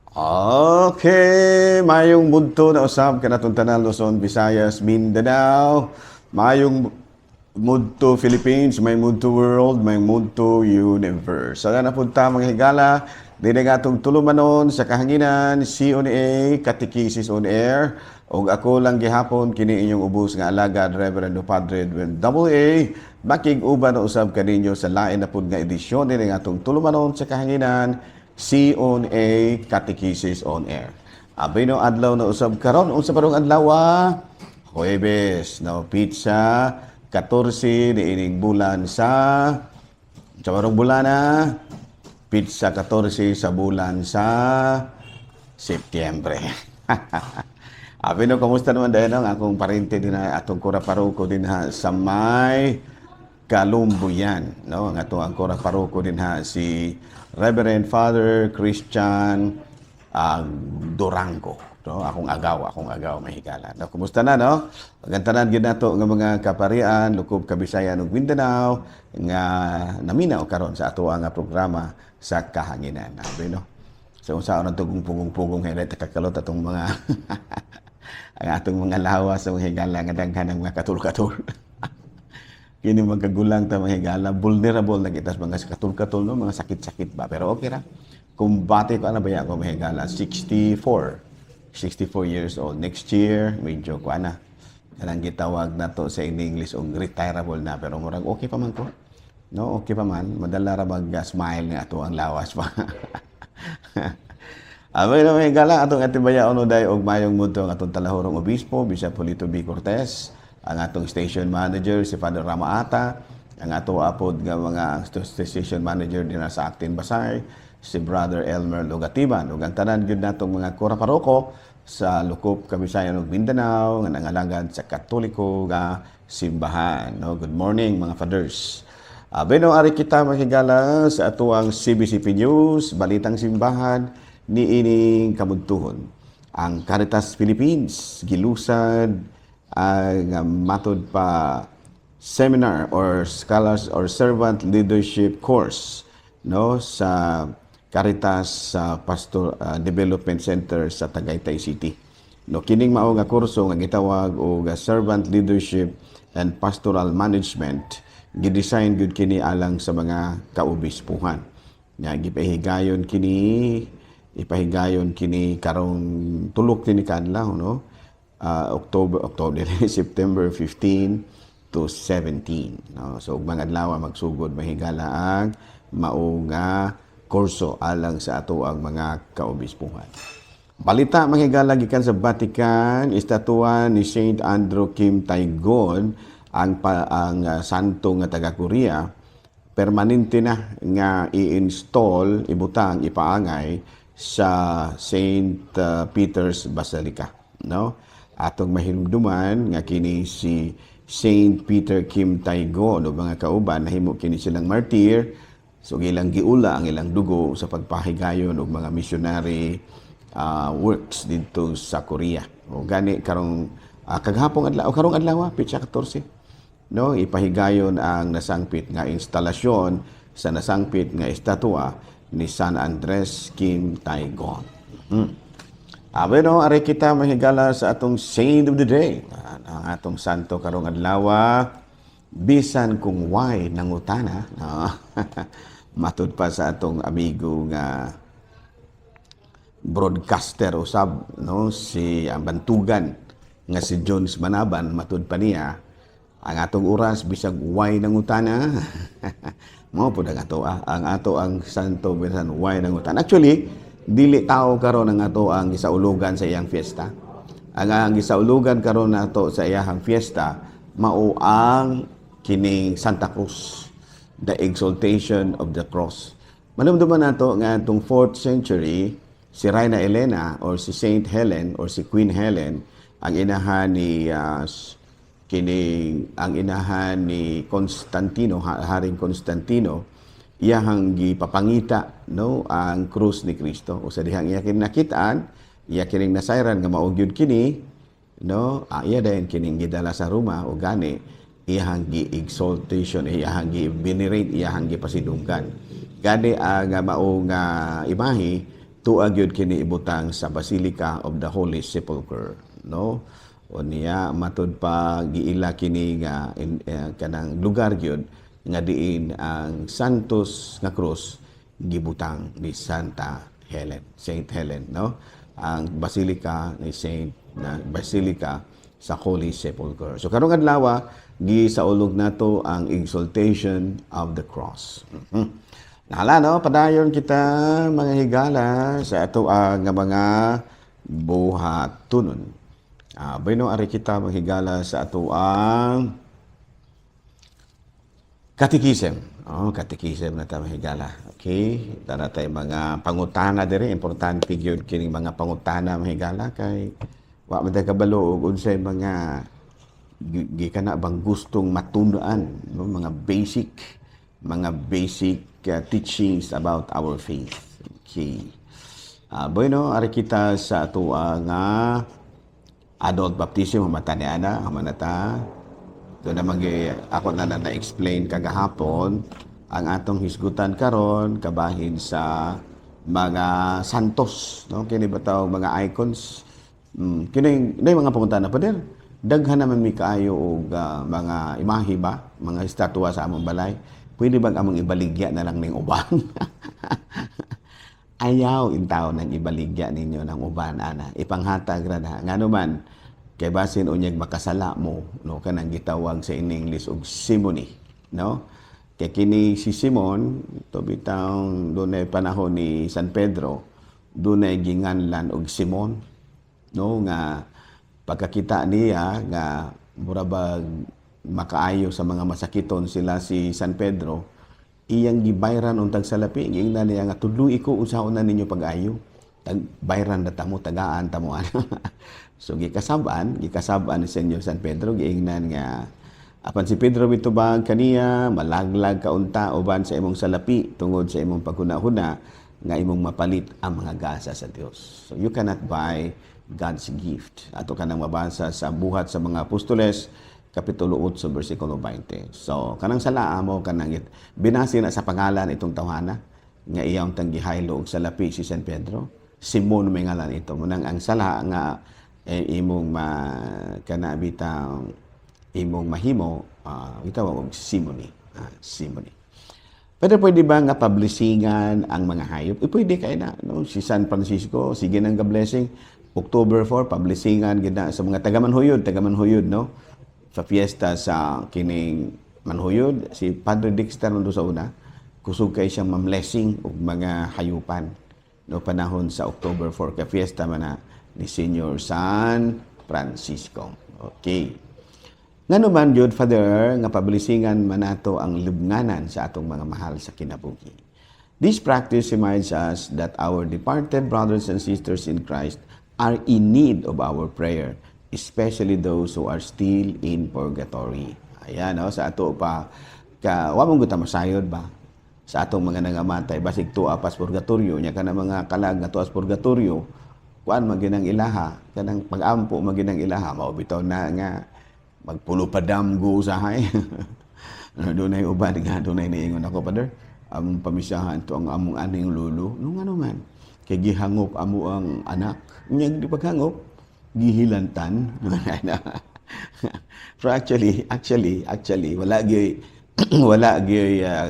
Okay, mayong mudto na usab kanatong tanan, Luzon, Visayas, Mindanao. Mayong mudto Philippines, may mudto world, may mudto universe. Sana napunta, mga higala, dinhi atong tulumanon sa kahanginan, CONA, Katekisis on Air. Og ako lang gihapon kini inyong ubos nga alagad, Reverendo Padre Edwin AA, makig-uban na usab kaninyo sa lain na pud nga edisyon dinhi atong tulumanon sa kahanginan, CONA Katekisis on Air. Abi no, adlaw na usab karon. Unsa pa rong adlaw? Huwebes, no, petsa 14 niining bulan sa barong bulan na petsa 14 sa bulan sa Setyembre. Abi no, kumusta naman dahil ang akong parente din na atong kura paroko din ha sa may Kalumbuyan, no? Ang atong ang kura paroko din ha, si Reverend Father Christian Durango, no? Akong agaw, mahigala. No, kumusta na, no? Ang tanan gyud nato nga mga kaparian lukob Kabisayan ug Mindanao nga naminaw karon sa ato nga programa sa kahanginan. Abi no. So unsa ang tugong pugong-pugong kay takakalot atong mga ang atong mga lawas sa mga higala nga daghan ng mga katul-katul. Kini magkagulang ta, mga higala, vulnerable na kita sa mga katul-katul, no, mga sakit-sakit ba, pero okay ra. Kumbate ko ana ba ako, mga higala, 64. 64 years old. Next year, medyo ko ana. Kanang gitawag na to sa in English og retirable na, pero murag okay pa man ko. No, okay pa man. Madala ra mag smile nga ato ang lawas pa. Abay na, mga higala, atong atibayaon no day og mayong mudto ang atong talahurong obispo, Bishop Polito B. Cortez, ang atong station manager si Father Ramaata, ang ato apod nga mga station manager din sa Actin Basay, si Brother Elmer Lugatiban, ug ang tanan gyud natong mga kura paroko sa Lukop, Kabisayan ug Mindanao nga nangalagad sa Katoliko nga simbahan. No, good morning, mga fathers. Beno, ari kita, mahigala, sa atuang CBCP News, Balitang Simbahan, niining kamudtuhon. Ang Caritas Philippines gilusad ang matod pa seminar or scholars or servant leadership course, no, sa Caritas sa Pastor Development Center sa Tagaytay City. No, kining mao nga kurso nga gitawag og Servant Leadership and Pastoral Management, gidesign gyud kini alang sa mga kaobispuhan. Nya gipahigayon kini, ipahigayon kini karong tulok kini kadlaw, no, October October September 15 to 17, no? So ug mga adlaw magsugod, mahigala, ang mao nga kurso alang sa ato ang mga kaobispuhan. Balita, mahigala, gikan sa Vatican, estatwa ni Saint Andrew Kim Taegon, ang santo nga taga Korea, permanente na nga i-install, ibutang, ipaangay sa St. Peter's Basilica, no? Atong mahinumduman nga kini si Saint Peter Kim Taegon o mga kauban, nahimo kini silang martyr, so ilang giula ang ilang dugo sa pagpahigayon og mga missionary works didto sa Korea. O gani karong kaghapong adlaw o karong adlaw, petsa 14, no, ipahigayon ang nasangpit nga instalasyon sa nasangpit nga estatwa ni San Andres Kim Taegon. Abe no, ari kita, mahigala, sa atong saint of the day. Ang atong santo karong adlaw, bisan kung why nangutana, no? Matud pa sa atong amigo nga broadcaster usab, no, si ang bantugan nga si Jones Manaban, matud pa niya, ang atong oras bisag why nangutana. Mao pud ang ato, ang ato ang santo bisan why nangutana. Actually, dili tao karon ang ato ang gisaulugan sa iyang fiesta. Ang gisaulugan karon nato sa iyang fiesta mao ang kining Santa Cruz, the exaltation of the cross. Manumduman nato nga atong 4th century, si Reina Elena or si Saint Helen or si Queen Helen, ang inahan ni kining ang inahan ni Constantino, Haring Constantino, iyahang gipapangita, no, ang krus ni Kristo. O sa dihang iya kini nakitaan, iya kining nasayran nga mao gyud kini, no, iya dayon kining gidala sa Roma o gani iyahang gi-exaltation, iyahang gi-venerate, iyahang gipasidunggan. Gani ang mao nga imahe Tuag gyud kini ibutang sa Basilica of the Holy Sepulchre, no? O niya matud pa giila kini nga kanang lugar gyud nga diin ang Santos nga krus gibutang ni Santa Helen, Saint Helen, no? Ang Basilica ni Saint na Basilica sa Holy Sepulchre. So karong adlaw, gisaulog nato ang Exaltation of the Cross. Nahala, no, padayon kita, mga higala, sa ato ang nga mga buhatunon. Bueno, ari kita, mga higala, sa ato ang Catechism. Oh, Catechism na ta, mga higala. Okay, tara tay mga pangutana diri, importante gyud kining mga pangutana, mga higala, kay wa man tay kabalo og unsay mga gikan na bang gustong matun-an, no, mga basic teachings about our faith. Okay. Bueno, ari kita sa ato nga adult baptism, humata ni ana, humanata. Doon naman ako na na-explain kagahapon ang atong hisgutan karon kabahin sa mga santos, no? Kini ba tawag mga icons? Kini na mga pangutana, "Pader, daghan naman mi kaayo og mga imahe ba, mga estatwa sa among balay. Pwede bang among ibaligya na lang ning uban?" Ayaw intaw nang ibaligya ninyo ng uban ana. Ipanghatag ra na. Ngano man, kay basin unyag makasala mo, no, kanang gitawag sa in English og simony, no? Kay kini si Simon, to bitawng dunay panahon ni San Pedro, dunay ginganlan og Simon, no, nga pagkakita niya nga mura bag makaayo sa mga masakiton sila si San Pedro, iyang gibayran untag salapi. Giingnan niya nga, "Tudloi ko unsaon na ninyo pag-ayo, tag bayran na tamo, tagaan tamo ana." So gikasab-an ni Senyor San Pedro. Giingnan nga apan si Pedro mitubag kaniya, "Malaglag ka unta uban sa imong salapi tungod sa imong paghuna-huna nga imong mapalit ang mga gasa sa Dios." So you cannot buy God's gift. Ato kanang mabasa sa Buhat sa mga Apostoles Kapitulo 8 versikulo 20. So kanang sala mo kanang binase na sa pangalan itong tawhana nga iyang tanggihaylo og salapi si San Pedro. Simon may ngalan ito. Munang ang sala nga imong ma kana bitang imong mahimo gitawag og simony. Simony. Pero pwede ba nga pablisingan ang mga hayop? Eh, pwede kay na. No? Si San Francisco, sige nang blessing. October 4, pablisingan gid na sa mga taga Manhuyod, no? Sa fiesta sa kining Manhuyod, si Padre Dexter nando sa una, kusog kay siyang mamblessing og mga hayupan. No, panahon sa October 4 ka fiesta man na ni Senior San Francisco. Okay. Ngano man jud, Father, nga pablisingan man nato ang lubnganan sa atong mga mahal sa kinabuhi? This practice reminds us that our departed brothers and sisters in Christ are in need of our prayer, especially those who are still in purgatory. Ayan, no, sa ato pa, ka, wa mong guta masayod ba? Sa atong mga nangamatay, basig tuwa pas purgatorio, nya kana mga kalag nga tuas purgatorio, kuan maginang ilaha, kanang pag-ampo maginang ilaha, mao bitaw na nga magpulopadamgo usahay. Ano, dunay uban nga dunay niingon ako, "Father, among pamisahan to ang among aning lulo." No, ngano man? Kay gihangop amo ang anak. Nya di paghangop, gihilantan. Pero actually, wala gyud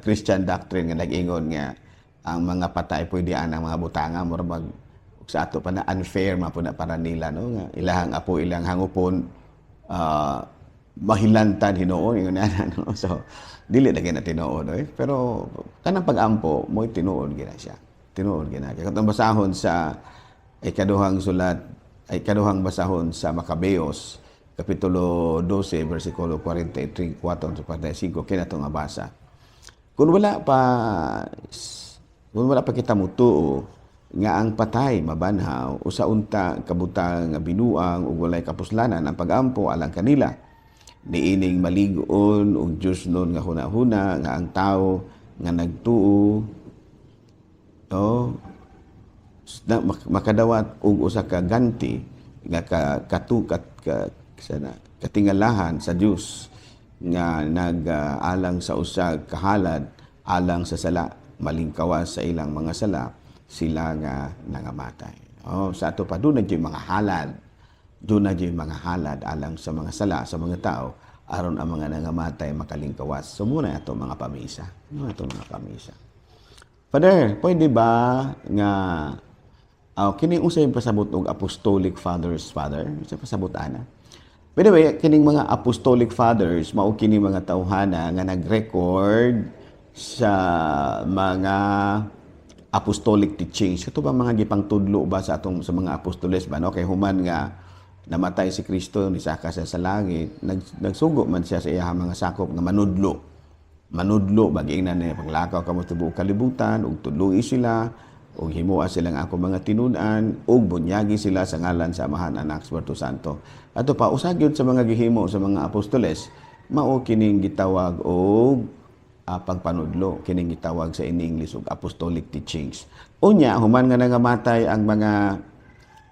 Christian doctrine nga nag-ingon nga ang mga patay pwede anang mga butanga. Mura mag sa ato pa na unfair man po na para nila, no, nga ilahang apo ilang hangupon, mahilantan hinuon ingon na, no? So dili na gyud na tinuod oy, pero kanang pag-ampo mo'y tinuod gyud na siya, tinuod gyud na. Kay katong basahon sa ikaduhang sulat ay ikaduhang basahon sa Makabeos Kapitulo 12 versikulo 43, 4 to 45, kina nga basa. Kung wala pa kita mutuo nga ang patay mabanhaw, usa unta kabutang nga binuang ug walay kapuslanan ang pag-ampo alang kanila. Niining malig-on ug Diyosnon nga hunahuna nga ang tao nga nagtuo, oh, na, makadawat og usa ka ganti nga ka, katu kat, ka, sana, katingalahan sa Dios nga nag-alang sa usa kahalad alang sa sala, malingkawas sa ilang mga sala. sila nga nangamatay. Oh, sa ato pa duna gyud mga halad. Duna gyud mga halad alang sa mga sala sa mga tao aron ang mga nangamatay makalingkawas. So muna ato mga pamisa. No, ato mga pamisa. Father, pwede ba nga kini unsay pasabot og Apostolic Fathers, Father? Unsay pasabot ana? By the way, kining mga Apostolic Fathers mao kini mga tawhana nga nag-record sa mga apostolic teachings. Kato ba mga gipangtudlo ba sa atong sa mga apostoles ba, no? Kay human nga namatay si Kristo, nisaka siya sa langit, nagsugo man siya sa iyang mga sakop nga manudlo. Manudlo ba, giingnan niya, "Paglakaw kamo sa tibuok kalibutan ug tudloi sila ug himoa sila nga ako mga tinud-an ug bunyagi sila sa ngalan sa Amahan, Anak, Espiritu Santo." Ato pa usa gyud sa mga gihimo sa mga apostoles mao kining gitawag og pagpanudlo, kining gitawag sa in English og apostolic teachings. Unya human nga nangamatay ang mga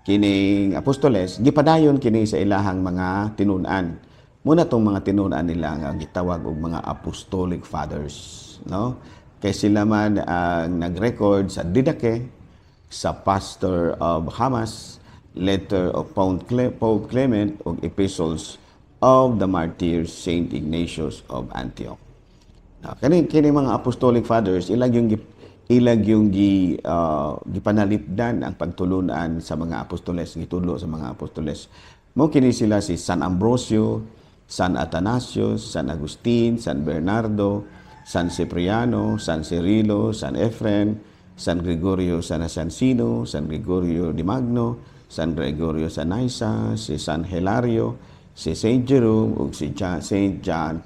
kining apostoles, gipadayon kini sa ilahang mga tinun-an. Muna tong mga tinun-an nila nga gitawag og mga Apostolic Fathers, no? Kay sila man ang nag-record sa Didache, sa Pastor of Hamas, Letter of Pope Clement ug Epistles of the Martyrs Saint Ignatius of Antioch. No, kani kini mga Apostolic Fathers ilag yung gipanalipdan ang pagtulunan sa mga apostoles, gitudlo sa mga apostoles. Mo kini sila si San Ambrosio, San Athanasius, San Agustin, San Bernardo, San Cipriano, San Cirilo, San Efrem, San Gregorio San Nazianzeno, San Gregorio di Magno, San Gregorio sa Nyssa, si San Hilario, si Saint Jerome ug si Saint John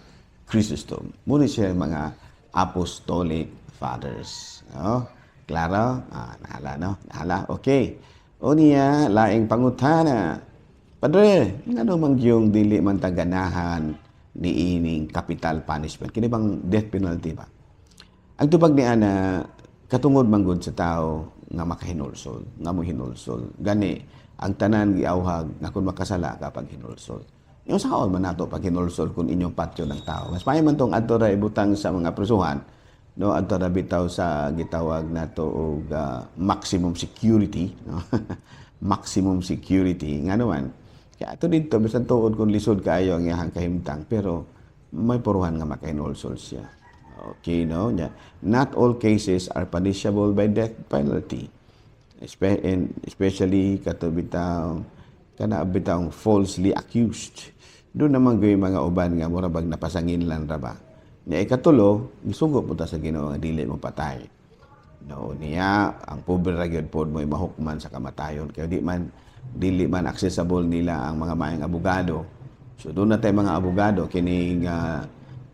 Chrysostom. Muna siya mga Apostolic Fathers. No? Klaro? Ah, nahala, no? Nahala. Okay. O niya, laing pangutana. Padre, ngano man yung dili man taganahan ni ining capital punishment? Kini bang death penalty ba? Ang tubag ni ana, katungod manggod sa tao nga makahinulsol, nga mo hinulsol. Gani, ang tanan giawhag nga kung makasala ka pag hinulsol. Yung saon man nato pag hinulsol kung inyong patyo ng tao? Mas maayo man tong adto ra ibutang sa mga presuhan, no, adto ra bitaw sa gitawag nato og maximum security, no? Maximum security nga naman. Kaya ato dito bisan tuod kung lisod kaayo ang iyang kahimtang, pero may puruhan nga makahinulsol siya. Okay, no? Nya, not all cases are punishable by death penalty. And especially kato bitaw kana bitaw falsely accused. Doon naman gyud mga uban nga mura bag napasangin lang ra ba. Nya ikatulo, gisugo po ta sa Ginoo nga dili mo patay. No, niya ang pobre ra gyud pod mo'y mahukman sa kamatayon kay di man dili man accessible nila ang mga maayong abogado. So doon na tayo mga abogado kining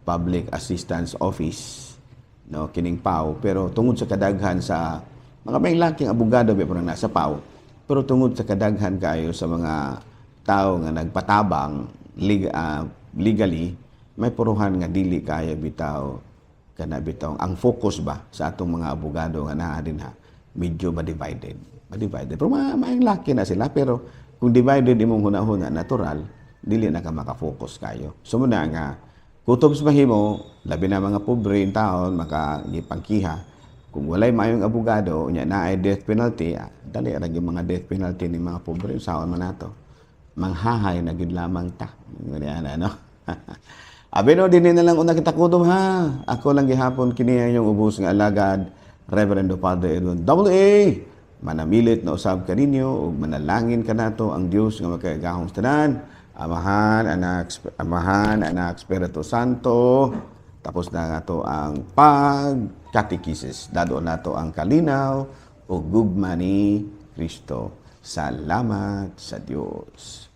Public Assistance Office, no, kining PAO, pero tungod sa kadaghan sa mga may laking abogado ba parang nasa PAO, pero tungod sa kadaghan kayo sa mga tao nga nagpatabang legally, may puruhan nga dili kaya bitaw kana bitaw ang focus ba sa atong mga abogado nga naa dinha medyo ma-divided ma-divided, pero maayong laki na sila, pero kung divided imong hunahuna, natural dili na ka maka-focus kayo. So muna nga kutob sa mahimo, labi na mga pobre in taon maka gipangkiha kung walay maayong abogado, unya naay death penalty, dali ra gyud mga death penalty ni mga pobre. Saon man nato, manghahay na gyud lamang ta. Ngani ana, no? Abi no, dinhi na lang una kita kutob ha. Ako lang gihapon kini ang inyong ubos nga alagad, Reverendo Padre Edwin A. Manamilit na usab kaninyo ug manalangin kanato ang Dios nga makagagahom sa tanan. Amahan, Anak, Amahan, Anak, Espiritu Santo. Tapos na nga to ang pagkatekisis. Dado nato ang kalinaw ug gugma ni Kristo. Salamat sa Dios.